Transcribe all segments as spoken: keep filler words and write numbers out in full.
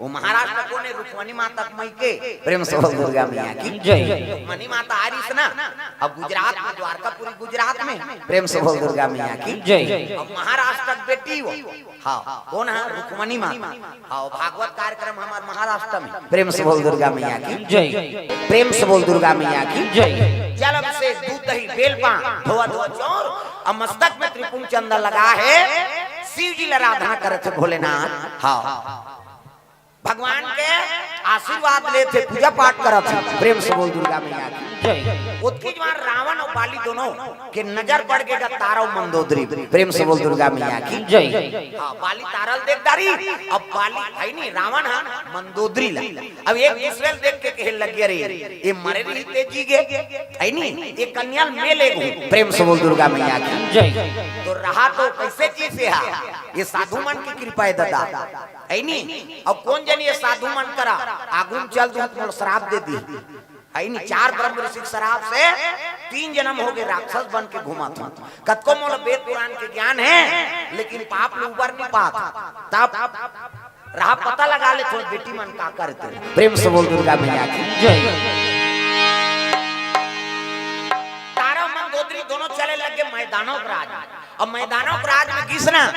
वो महाराष्ट्र कोन हे? रुक्मणी माता के मइके। प्रेम से बोल दुर्गा मैया की। जय। रुक्मणी माता आ रहिस ना, अब गुजरात में, द्वारकापुरी गुजरात में। प्रेम से बोल दुर्गा मैया की। जय। अब महाराष्ट्र के बेटी हो। हाँ, कोन हे? रुक्मणी माता। हाँ, भागवत कार्यक्रम हमर महाराष्ट्र में। प्रेम से बोल दुर्गा मैया की। जय। प्रेम से बोल दुर्गा मैया की। जय। जल अभिषेक, दूध दही बेल पान, धोवा धोवा चौर, अब मस्तक में त्रिपुंड चंदन लगा हे, शिव जी ला आराधना करत हे भोलेनाथ। हाँ, भगवान के आशीर्वाद लेत हे, पूजा पाठ करत हे। प्रेम से बोल दुर्गा मैया की। जय। ओतकी जुवार रावण अउ बाली दोनों के नजर पड़ गे गा तारा अउ मंदोदरी। प्रेम से बोल दुर्गा मैया की। जय। हाँ, बाली तारा ल देख डारिस, अब बाली हे नी, रावण हे मंदोदरी ला। अब एक दूसरे ल देख के कहे लग गे, "अरे, ये मरे रही तेजी गे, हे नी, ये कन्या ल मैं ले गहूं।" प्रेम से बोल दुर्गा मैया की। जय। तो रहा तो कइसे जी से हा, ये साधु मन की कृपा हे दादा, हे नी। अउ कोन जनी ये साधु मन करा आगू में चल दूं त मोला श्राप दे दिही, हे नी। चार ब्रह्म ऋषि के श्राप से तीन जनम हो गे राक्षस बन के घूमत हंव। कतको मोला वेद पुराण के ज्ञान हे, लेकिन पाप ले उबर नइ पात। तब रहा पता लगा ले थोड़ा बेटी मन का करथे। प्रेम से बोल दुर्गा मैया की। जय। तारा मंदोदरी दोनों चले लग गे मैदानव के राज। अब मैदानव के राज में गिस ना,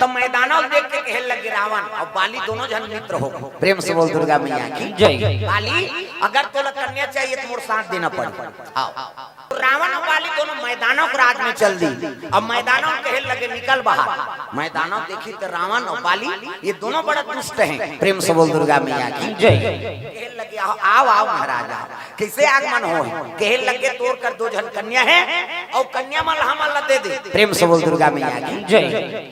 त मैदानव ल देख के कहे लग गे रावण अउ बाली दोनों झन मित्र हो। प्रेम से बोल दुर्गा मैया की। जय। बाली, अगर तोला कन्या चाहिए त मोर साथ देना पड़ही। आओ। रावण अउ बाली दोनों मैदानव के राज में चल दिस। अब मैदानव कहे लगे, "निकल बाहर।" मैदानव देखिस त रावण अउ बाली ये दोनों बड़ा दुष्ट हे। प्रेम से बोल दुर्गा मैया की। जय। कहे लगे, "आओ, आओ, आओ महाराज, आओ।" कइसे आगमन होय? कहे लगे, "तोर कर दो झन कन्या हे, अउ कन्या मन ल हमन ल दे दे।" प्रेम से बोल दुर्गा मैया की। जय।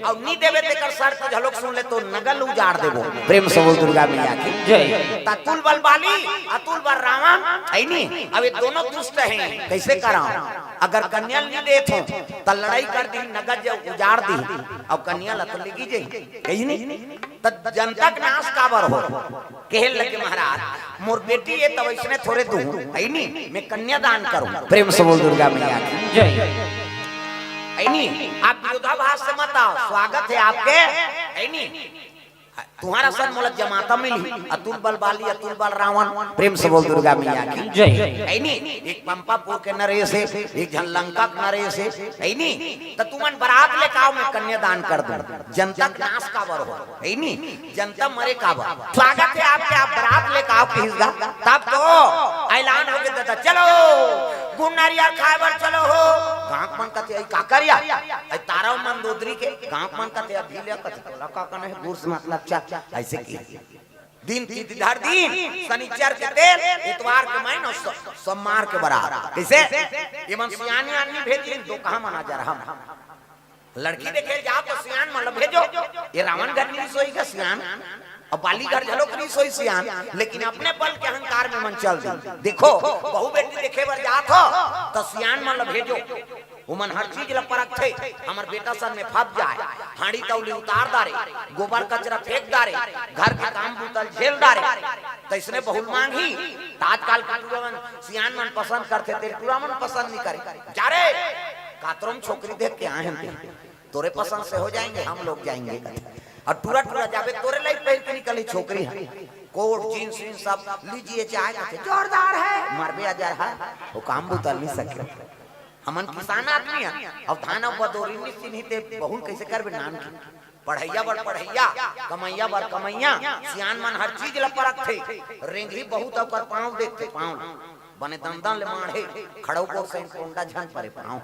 अउ नइ देबे तेकर शर्त घलोक सुन ले, तोर नगर ल उजाड़ देबो। प्रेम से बोल दुर्गा मैया की। जय। त अतुल बल बाली, अतुल बल रावण, हे नी? अब ये दोनों दुष्ट हे, कइसे करंव? अगर कन्या ल नइ देत हंव, त लड़ाई कर दिही, नगर ल उजाड़ दिही, अउ कन्या ल त लेगी जही, हे नी? त जनता के नाश काबर हो? कहे लगे, "महाराज, मोर बेटी हे, त वइसने थोरे दूं, हे नी? मैं कन्यादान करूं।" प्रेम से बोल दुर्गा मैया की। जय। हे नी? आप विरोधाभास से मत आओ, स्वागत हे आपके, हे नी? तुम्हारा सन मोला जमाता मिलही, अतुल बल बाली, अतुल बल रावण। प्रेम से बोल दुर्गा मैया की। जय। हे नी? एक पंपापुर के नरेश हे, एक झन लंका के नरेश हे, हे नी? त तुमन बरात लेके आओ, मैं कन्यादान कर दूं। जनता के नाश काबर हो, हे नी? जनता मरे काबर? स्वागत हे आपके, आप बरात लेके आओ किहिस गा। तब तो ऐलान हो गे दादा, "चलो, गुड़ नरियर खाए बर चलो हो।" गांव मन कथे, "अई काकर या?" "अई तारा मंदोदरी के।" गांव मन कथे, "अभी ले कथे, तोला का करना हे, गुड़ से मतलब चल।" अइसे कि दिन तिथि धर दिन, शनिचर के तेल, इतवार के महीना, स-, सोमवार के बरात। कइसे? ये मन सियान आदमी भेजिन, तो कहां मना जा रहा हम। लड़की देखे जाओ त सियान मन ल भेजो। ये रावण घर नइ रिहिस होही का सियान, अउ बाली घर घलोक नइ रिहिस होही सियान, लेकिन अपने बल के अहंकार में मन चल दिस। देखो, बहू बेटी देखे बर जात हो, त सियान मन ल भेजो, ओमन हर चीज ल परखथे। हमर बेटा सन में फंस जाय, हांड़ी तौली उतार डारे, गोबर कचरा फेंक डारे, घर के काम बूता ल झेल डारे, त अइसने बहू ल मांगही। त आजकल के टूरा मन, सियान मन पसंद करथे, तेल टूरा मन पसंद नइ करे। जा रे, कातरो म छोकरी देख के आए हन ते। तोरे पसंद से हो जाएंगे, हम लोग जाएंगे। अउ टूरा टूरा जाबे, तोरे लाइक पहिर के निकलही छोकरी ह। कोट, जींस, वींस सब लीजिए चाहे कथे, जोरदार है, मरबे अजर है, वो काम बूता नइ सके। हमन किसान आदमी हन, अउ धान अउ बदोरी नइ चिन्ही ते बहू ल कइसे करबे नान के। पढ़इया बर पढ़इया, कमइया बर कमइया, सियान मन हर चीज ल परखथे। रेंगही बहू त ओकर पाँव देखथे, पाँव ल। बने दंदन ले माढ़े, खड़ऊ गोड़ से कोंडा झन परे पाँव।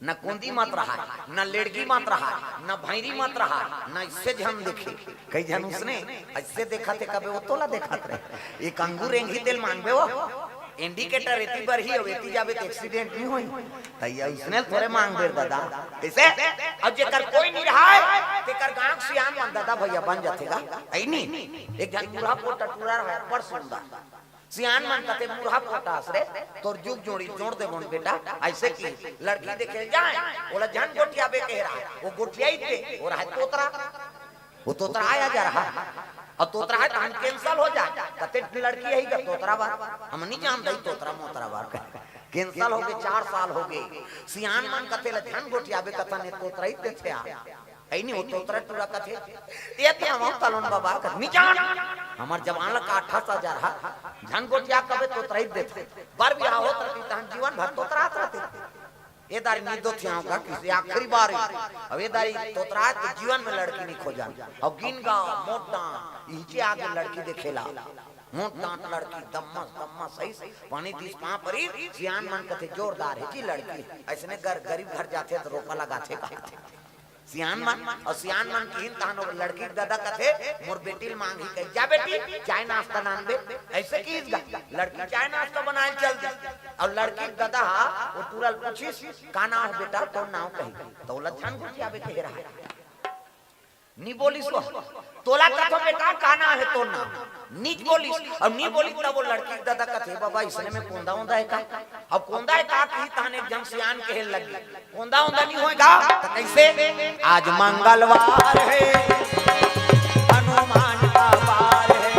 न कोंदी मत रहाय, न लेड़गी मत रहाय, न भैरी मत रहाय, न अइसे झन देखे। कई झन उसने अइसे देखत हे, कबे वो तोला देखत रहे। एक अंगूर रेंगही तेल मांगबे वो, indicator एती बरही अउ एती जाबे त accident नइ होही। त ये उसने थोरे मांगबे रे दादा। कइसे? अउ जेकर कोई नइ रहाय, तेकर गांव के सियान मन दादा भइया बन जाथे गा। अइ नी, एक झन मुरहा पोटा टूरा रहाय, बड़ सुंदर। सियान मन कथे, "मुरहा पोटा अस रे, तोर जुग जोड़ी जोड़ देबोन बेटा।" अइसे कि लड़की देखे जाय, ओला झन गोठियाबे कहे रहाय, वो गोठियाइस ते, वो रहाय तोतरा। वो तोतरा आय जा रहा, अउ तोतरा हे तहन cancel हो जाय। कथे लड़की हे गा तोतरा बर, हम नइ जानत हई तोतरा मोतरा बर। Cancel हो गे, चार साल हो गे। सियान मन कथे ल झन गोठियाबे कथन, ये तोतरा ही देथे आ। अई नहीं, वो तोतरा टूरा कथे, "ए ते हमर तलोन बाबा कथे, निजान, हमर जवान ला काठा सजा रहा, झन गोठिया कबे तोतरा ही देथे, बर बिहाव होत रही तहन जीवन भर तोतरात रहते।" ए दारी नी दोथियाव का किसे आखिरी बार हे। अब ए दारी तोतरात के जीवन में लड़की नी खोजन। अब गिन गा, मोटा, इहिचे आगे लड़की देखेला। मोट डांट लड़की, दम्मस, दम्मस, सही, सही। पानी तीस पाँव परी, सियान मन कथे, "जोरदार हे जी लड़की।" अइसने गर-, गरीब घर जाथे त रोपा लगाथे का। सियान मन, अउ सियान मन किहिन तहन ओ लड़की के ददा कथे, "मोर बेटी ल मांगही कही, जा बेटी, चाय नाश्ता लानबे।" अइसे किहिस गा, लड़की चाय नाश्ता बनाए ल चल दी। अउ लड़की के ददा हा, ओ टूरा ल पूछिस, "का नाव हे बेटा, तोर नाव कही?" त ओला झन गोठियाबे कहे रहा। नी बोलिस वो। तोला कथो बेटा, का नाव हे तोर नाव? नीच बोलिस। अब नी बोलिस तब वो लड़की के ददा कथे, "बाबा, इसने में कोंदा ओंदा हे का?" अब कोंदा हे का किही तहन एक झन सियान कहे लगे, "कोंदा ओंदा नी होय गा।" त कइसे? "आज मंगलवार हे, हनुमान का वार हे,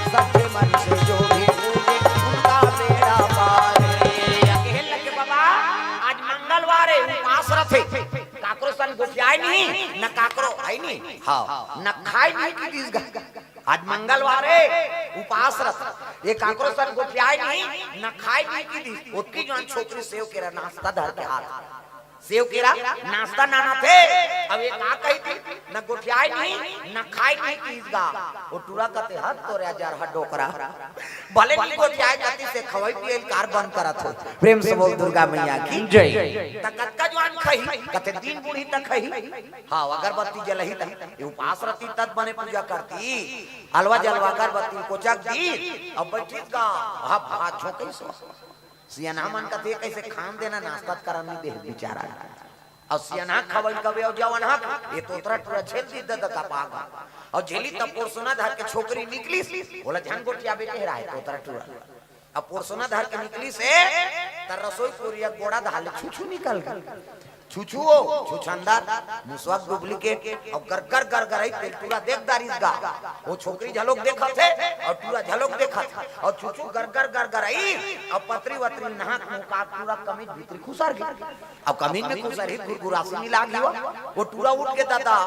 सच्चे मन से जो भी पूजे, उनका बेड़ा पार हे।" कहे लगे, "बाबा, आज मंगलवार हे, उपास रथे।" काकरो सन गोठियाय नहीं, न काकरो, अई नहीं? हाँ, न खाय नहीं किहिस गा। आज मंगलवार हे, उपास रथ। ए काकरो सन गोठियाय नहीं, न खाय नहीं किहिस। ओतकी जुवान छोकरी सेव केरा नाश्ता धर के हाथ। सेव केरा नाश्ता लानथे। अब ए का कहिथे, न गोठियाय नहीं, न खाय नहीं किहिस गा। ओ टूरा कथे, "हद तोरे अजरहा डोकरा।" भले नी गोठियाय कतिस, खवई पियई ल कार बंद करत हो। प्रेम से बोल दुर्गा मैया की जय। त कतका जुवान खही, कथे दिन बूढ़ी तक खही। हाँ, अगरबत्ती जलही त, ए उपास रती तब बने पूजा करती। अलवा जलवा अगरबत्ती कोचक दी, अब बइठिस गा, हा, हा, झोंकइस। सियनहा मन कथे, "कइसे खान देना, नाश्ता करन नी दे बिचारा।" अउ सियनहा खवई कबे अउ जवनहा, ए तोतरा टूरा झेल दी ददा का पागा। अउ झेली त पोरसोना धर के छोकरी निकलिस, ओला झन गोठियाबे कहे रहा हे तोतरा टूरा। अब पोरसोना धर के निकलिस हे, त रसोई कोरिया गोड़ा धाले छुछू निकल गे। छुछू ओ, छुछंदर, मुसवा के duplicate, अउ गरगर गरगरई तेल टूरा देख डारिस गा। ओ छोकरी झलोक देखत हे, अउ टूरा झलोक देखत हे, अउ छुछू गरगर गरगरई, अउ पतरी वतरी नाक मुँह का टूरा कमीज भीतरी खुसर गे। अब कमीज में खुसरही गुरगुरासी नी लागी हो, ओ टूरा उठ के ददा,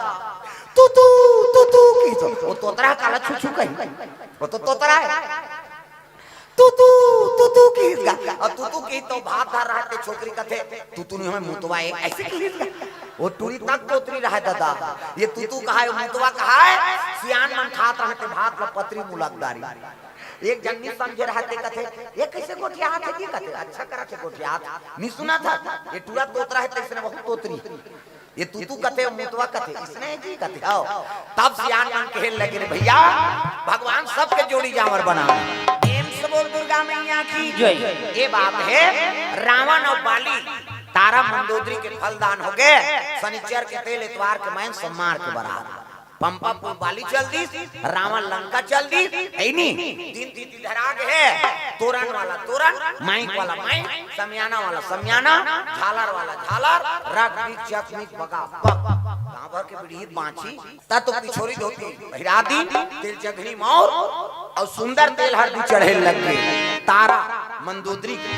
"तू, तू, तू, तू" किहिस। ओ तोतरा काला छुछू कही, ओ तो तोतरा हे। "तू, तू, तू, तू" किहिस गा। अउ तू, तू किहिस त भात धर रहा हे ते छोकरी कथे, "तू, तू नहीं हमें मुतवा हे," अइसे किहिस गा। ओ टूरी तक तोतरी रहा हे ददा। ए तू, तू कहाय, मुतवा कहाय, सियान मन खात रहा हे ते भात ला पतरी मुलक डारिस। एक झन नी समझे रहा हे ते कथे, "ए कइसे गोठियात हे?" कथे, "अच्छा करत हे गोठियात हे। नी सुनत हस, ए टूरा तोतरा हे तइसने बहुत तोतरी।" ए तू, तू कथे, मुतवा कथे, इसने जी कथे, आओ। तब सियान मन कहे लगे, "रे भइया, भगवान सबके जोड़ी जांवर बनावे।" प्रेम से बोल दुर्गा मैया की जय। ए बात हे, रावण अउ बाली, तारा मंदोदरी के फलदान होगे, सनिचर के तेल, एतवार के मैन, सोमार के बरात। पंपापुर बाली चल दिस, रावण लंका चल दिस, हे नी? दिन तिथि धरा गे हे, तोरन वाला तोरन, माइक वाला माइक, समियाना वाला समियाना, झालर वाला झालर, रग बिग चक मिक बगा बग। गाँव भर के बिड़ही बाँची, त तो पिछोरी धोती पहिरा दिन, तिलचघनी मौर, अउ सुंदर तेल हरदी चढ़े लग गे। तारा मंदोदरी के,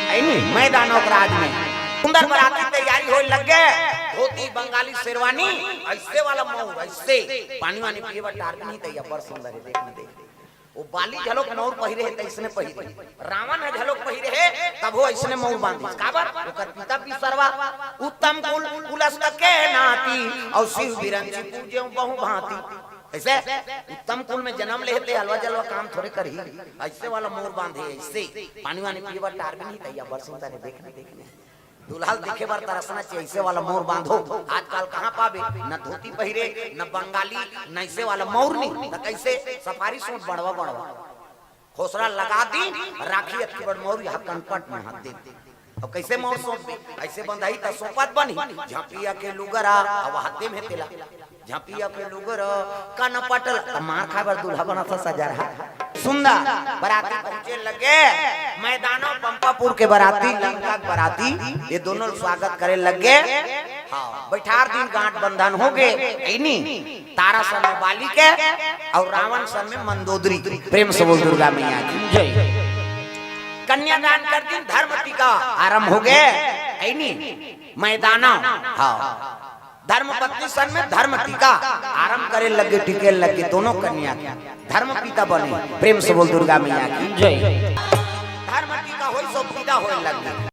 हे नी, मैदानों के राज में सुंदर बराती तैयारी होय लग गे। धोती बंगाली शेरवानी, अइसे वाला मौर, अइसे पानी वानी पिए बर टार भी नहीं तैयार, बड़ सुंदर हे, देख, देख। ओ बाली झलोक मौर पहिरे हे, तइसने पहिरे। रावण ह झलोक पहिरे हे, तभो अइसने मौर बांधिस। काबर? ओकर पिता बिसरवा, उत्तम कुल, कुलस्त के नाती, अउ शिव बिरंची पूजे बहु भांति। अइसे उत्तम कुल में जनम ले हे ते अलवा जलवा काम थोरे करही। अइसे वाला मौर बांधे, अइसे पानी वानी पिए बर टार भी नहीं तैयार, बड़ सुंदर हे, देखने, देखने। दूल्हा ल देखे बर तरसना चाहिए, अइसे वाला मौर बांधो। आजकल कहाँ पाबे, न धोती पहिरे, न बंगाली, न अइसे वाला मौर नी, त कइसे सफारी सूट बड़वा बड़वा। खोसरा लगा दिन, राखी अतकी बड़ मौर यहाँ कनपट में हाथ दे। अब कइसे मौर सौंपबे, अइसे बंधाही त सौंपत बनही, झांपिया के लुगरा, अब हाथे में तेला। झांपिया के लुगरा, कनपट ल, त मार खाए बर दूल्हा बनत हे सजा रहा। सुंदर, बराती पहुंचे लगे, मैदानों पंपापुर के बराती, लंका के बराती, ए दोनों स्वागत करे लगे। हाँ, बइठार दिन गांठ बंधन होगे, हे नी? तारा सन में बाली के, अउ रावण सन में मंदोदरी। प्रेम से बोल दुर्गा मैया की जय। कन्यादान कर दिन धर्म टीका आरंभ होगे, हे नी? मैदानों, हाँ। धर्म पत्नी सन में धर्म टीका आरंभ करे लगे, टीके लगे दोनों कन्या के। धर्म पिता बने, प्रेम से बोल दुर्गा मैया की। जय। धर्म टीका होई सो पिता होए लगे।